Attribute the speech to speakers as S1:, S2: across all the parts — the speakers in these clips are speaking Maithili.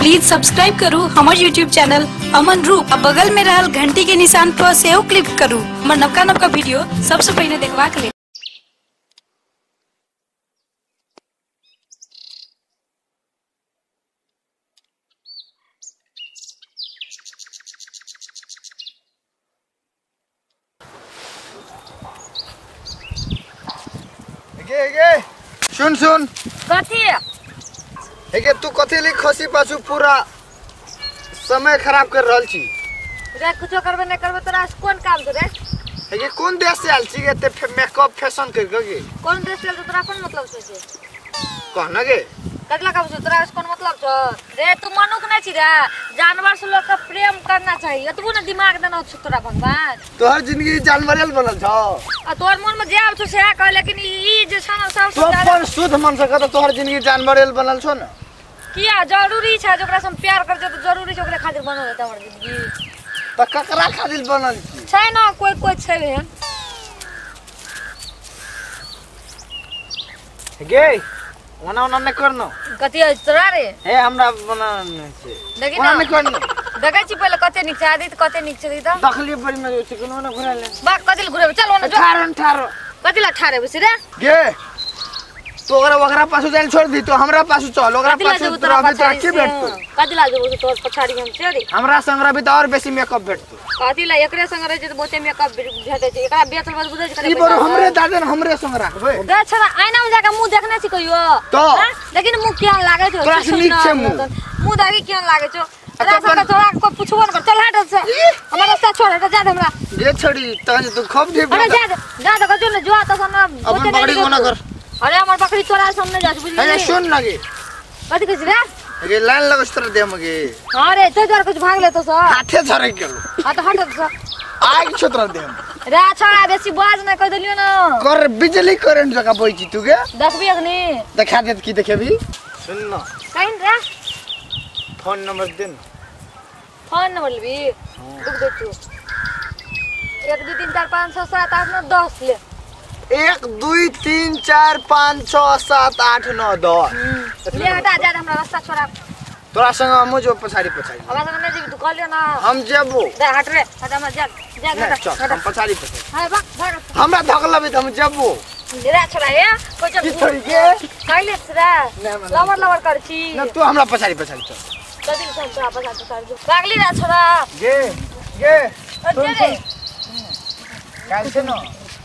S1: प्लीज सब्सक्राइब करू हमर यूट्यूब चैनल अमन रूप आ बगल में रहल घंटी के निशान पर सेहो क्लिक करू हमर नवका नवका वीडियो सबसे पहले देखबाक लेल।
S2: गे सुन सुन
S3: कथी
S2: हे तू कथी ले खसी पाछू पूरा समय खराब कर रहल छी
S3: रे। कुछो करबे नहीं करबे तोरा से कोन काम छै रे?
S2: हे कोन देश से आयल छी एते मेकअप फैशन कर के?
S3: कोन देश से आयल तोरा कोन मतलब छै से
S2: कह न गे?
S3: कतला काम छै तोरा से कोन मतलब छ रे? तू मनुख नहीं छी रे, जानवर से लोग के प्रेम करना चाहिए। एतबो न दिमाग देना छ तोरा भगवान।
S2: तोहर जिंदगी जानवरेल बनल छ
S3: आ तोहर मन में जे आब छौ सेहा कह, लेकिन ई जे छ न सब
S2: तो अपन शुद्ध मन से कह तोहर जिंदगी जानवरेल बनल छौ न।
S3: किया जरूरी छै ओकरा से हम प्यार कर छै त जरूरी छै ओकरा खातिर बनल हेतै हमर जिंदगी।
S2: त ककरा खातिर बनल छी?
S3: छै न कोई कोई छै एहन।
S2: गे ओना ओना नहीं करनो
S3: कथी है तोरा रे?
S2: हे हमरा बना नहीं छै।
S3: देखी
S2: ओना नहीं करनो।
S3: देखै छी पहिले कते नीक छै आदित, कते नीक छै त
S2: देखलिए बड़ी मजा छै कोनो ना घुरा ले
S3: बा। कथी ले घुरेबै? चल ओना जो।
S2: ठारो ठारो
S3: कथी ले ठारे बसी रे?
S2: गे तो ओकरा ओकरा पाछू जाइल छोड़ दी तो हमरा पाछू चल। ओकरा पाछू तोरा अभी तोरा की भेटतो?
S3: कथी ला जेबो तोर पछाड़ी हम से रे?
S2: हमरा संग रहबी त और बेसी मेकअप भेटतो।
S3: कथी ला एकरे संग रहे छै त बहुते मेकअप भेटै छै। एकरा बेचल बस बुझै छै।
S2: ई बरो हमरे दादन हमरे संग राखबै।
S3: गे छोरा आईना में जाके मुंह देखने छी कहियो?
S2: तो
S3: लेकिन मुंह केहन लागै छौ?
S2: तोरा से नीक छै मुंह।
S3: मुंह दागी केहन लागै छौ? तोरा संग तोरा को पुछबो न कर। चल हट से हमर रास्ता छोड़, हट जा दे हमरा।
S2: गे छोड़ी तहन तू खब दे।
S3: अरे जा दे जा दे कजो न जुआ त सन
S2: अपन बकरी कोना कर।
S3: अरे हमर बकरी तोरा सामने जा बुझली?
S2: अरे सुन न गे
S3: कथि कहै छी रे?
S2: गे लाइन लगस तोरा देह में गे।
S3: अरे ते जर कुछ भाग ले तो सर
S2: हाथे झरे गेल।
S3: हां त हट सर
S2: आग छो तोरा देह में
S3: रे। छोड़ा बेसी बाज न कह देलियो न
S2: कर बिजली करंट जका बोई छी तू गे।
S3: देखबी अखनी?
S2: देखा देत की देखेबी? सुन न
S3: कहिन रे
S2: फोन नंबर दे न।
S3: फोन नंबर लेबी? रुक दे तू। 1 2 3 4 5 6 7 8 9 10 ले।
S2: 1 2 3 4 5 6 7 8 9 10
S3: ले हटा जा हमरा रास्ता छोड़ा।
S2: तोरा संग हम जो पछाड़ी पछाड़ी
S3: हमरा संग नहीं जेबी तू कहलियो ना।
S2: हम जेबो।
S3: दे हट रे हट हमरा जा जा
S2: चल हम पछाड़ी पछाड़ी।
S3: हां भाग भाग
S2: हमरा धकलबी त हम जेबो।
S3: रे छोड़ा हे कोइ चल
S2: छोड़ी के
S3: कहले रे लवर लवर कर छी
S2: न तू हमरा पछाड़ी पछाड़ी चल।
S3: कथि चल तोरा पछाड़ी पछाड़ी भागली रे छोड़ा।
S2: गे गे
S3: सुन रे
S2: काल छै न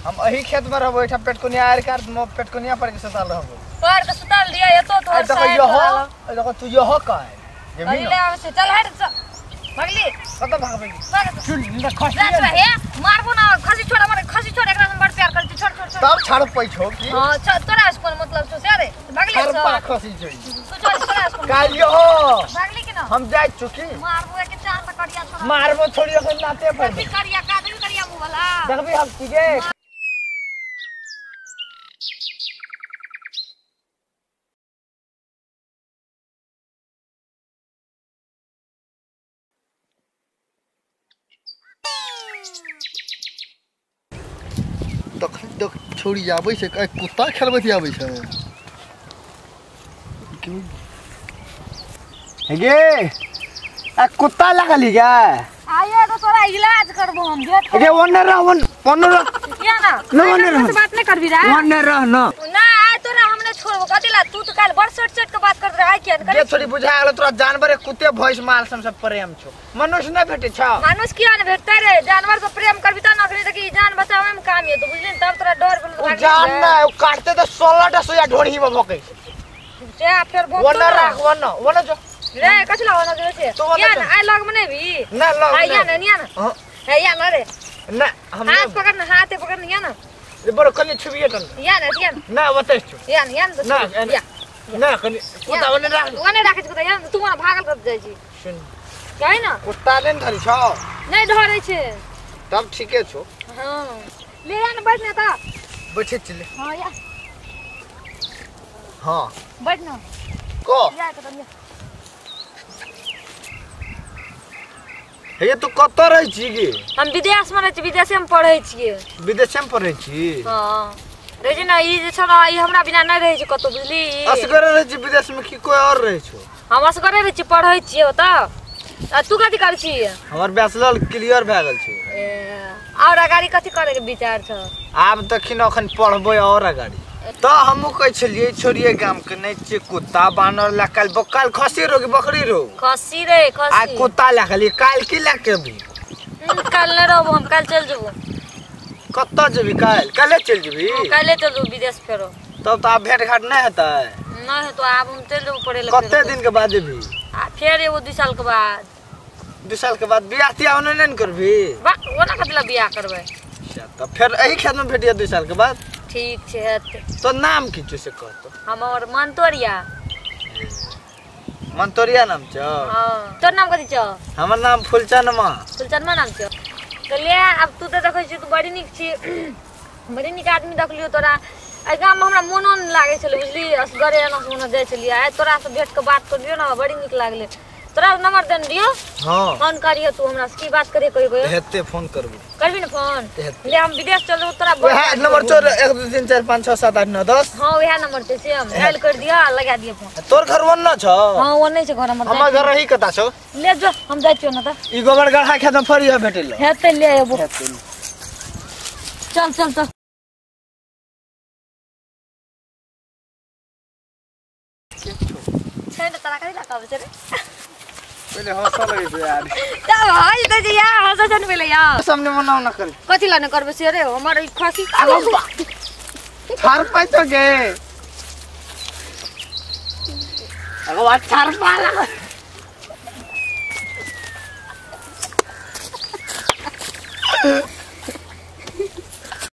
S2: हम अही खेत में रहबो। एठा पेटकोनिया आर कार म पेटकोनिया पर के सुताल रहबो।
S3: पर के सुताल दिया एतो तोर
S2: साइड। देखो यहो देखो तू यहो का है
S3: अरे ले आवे से चल हट चल भगली
S2: कत भागबे? सुन न खसी
S3: रे हे मारबो ना खसी छोड़ हमर खसी छोड़। एकरा हम बड़ प्यार करै छी। छोड़ छोड़ छोड़
S2: तब छाड़ पै छौ की?
S3: हां तोरा से कोन मतलब छौ से रे? भगली
S2: छड़ पा खसी छै
S3: तू छोड़ तोरा से कोन
S2: काल यहो
S3: भगली के ना
S2: हम जाय चुकी
S3: मारबो के चार त करिया छोड़
S2: मारबो छोड़ी के नाते पर
S3: करिया का देबी करिया मुंह वाला
S2: देखबी हम की गे।
S4: तखन तक छोड़ी आबै छै कुत्ता खेलबैत आबै छै।
S2: गे आ कुत्ता लागल गे
S3: आइए तो तोरा इलाज करबो हम भेट
S2: गे ओने रह ओने रह
S3: किया ना
S2: न ओने रह
S3: बात नहीं करबी रे
S2: ओने रह न
S3: ना आइ तोरा हमने छोड़बो कथि ला? तू त काल बड़ सेट सेट के बात करत रह आइ किया
S2: गे छोड़ी बुझा गेल तोरा जानवर कुत्ते भैंस माल सब प्रेम छौ मनुष्य न भेटे छौ।
S3: मनुष्य किया न भेटतै रे? जानवर से प्रेम करबी त नखनी त की जान बचावे में काम ये तो बुझली तब तोरा डर गेल।
S2: उ जान न उ काटते त 16 टा सोया ढोढ़ी में भोकै
S3: से फेर भोक
S2: ओने राख ओने ओने जो
S3: रे कथि ला ओने जो छै किया न आइ लग में नहीं भी
S2: ना लग
S3: आइ या न निया न हे या न रे
S2: ना हम
S3: हाथ पकड़ न हाथे पकड़ न या न
S2: रे बरो कनी छुबिए तन
S3: या न या न
S2: ना ओतै छु
S3: या न या न
S2: ना ना कनी कुत्ता ओने राख
S3: ओने राखै छी कुत्ता या तू ओने भागल कर जाइ छी।
S2: सुन
S3: कहि न
S2: कुत्ता ने धरी छौ
S3: नहीं धरै छै
S2: तब ठीके छौ।
S3: हां ले या न बैठ न त
S2: बैठे चले।
S3: हां या
S2: हां
S3: बैठ न
S2: को
S3: या त
S2: हे तू कत रहै छी गे?
S3: हम विदेश में रहै छी, विदेशे में पढ़ै छियै।
S2: विदेशे में पढ़ै छी?
S3: हां। रहै छै ने ई जे छै ने ई हमरा बिना नहि रहै छै कतौ बुझली।
S2: असगरे रहै छी विदेश में कि कोई और रहै छौ?
S3: हम असगरे रहै छी, पढ़ै छियै ओतऽ। आ तू कथी करै छी?
S2: हमर बैचलर क्लियर भए गेल छै।
S3: और अगाड़ी कथी करे के विचार छौ?
S2: आब देखिन अखन पढ़बै और अगाड़ी। तऽ हमहूँ कहै छलियै छोड़िए गाम के नहीं छियै कुत्ता बानर लए काल्हि काल्हि खसी रो कि बकरी रो?
S3: खसी रे खसी।
S2: आ कुत्ता लए गेलियै काल्हि की लए के अभी?
S3: काल्हि नहि रहबो हम, काल्हि चलि जेबो।
S2: कतऽ जेबी काल्हि? काल्हि चलि जेबी?
S3: काल्हि चलि जेबो विदेश फेरो।
S2: तब तऽ आब भेट घाट नहि हेतै?
S3: नहि हेतौ, आब हम चलि जेबो पढ़ै लए।
S2: कते दिन के बाद जेबी?
S3: आ फेर एगो 2 साल के बाद।
S2: 2 साल के बाद बियाह तियाह ओने नहि ने करबी?
S3: बा ओना कथी लए बियाह करबै?
S2: अच्छा तऽ फेर एही खेत में भेटिया 2 साल के बाद?
S3: ठीक छै हेतै।
S2: तो नाम की छौ से कहतो?
S3: हमर मंतोरिया।
S2: मंतोरिया नाम छौ?
S3: हां। तोर नाम कथी छौ?
S2: हमर नाम फुलचनमा।
S3: फुलचनमा नाम छौ? तो ले अब तू तऽ देखै छी तू बड़ी नीक छी, बड़ी नीक आदमी देखलियौ तोरा। एहि गाम में हमरा मोनो नहि लागै छलै बुझली, असगरे एना से ओना जाइ छलियै। आइ तोरा से भेट के बात करलियौ ने, बड़ी नीक लागलै। तोरा नंबर देने रहियौ?
S2: हां।
S3: फोन करियो तू हमरा से, की बात करियो कहियो?
S2: हेतै फोन करबो।
S3: करबी ने फोन? ले हम विदेश चल जेबो तोरा।
S2: वएह नंबर चोर 1 2 3 4 5 6 7 8 9 10।
S3: हां वएह नंबर छै सेम, डायल कर दियो आ लगा दियो फोन।
S2: तोर घर ओन्ना छौ?
S3: हां ओन्ने छै घर हमर।
S2: हमर घर रही कता छौ?
S3: ले जो हम जाइ छियौ न त।
S2: ई गोबर गढ़ा खेत में फरिया भेटल।
S3: हेतै ले एबो। चल चल चल। छै ने तोरा कथी लए कहबै छै रे?
S2: पहिले हँसऽ लगै छै यार।
S3: तब हँस दै छै यार, हँसै छै ने पहिले यार।
S2: सामने मनाउ न कर।
S3: कथी लए नहि करबै से रे? हमर ई खसी
S2: थार पाइ तो गे। अगो बात थार पाला।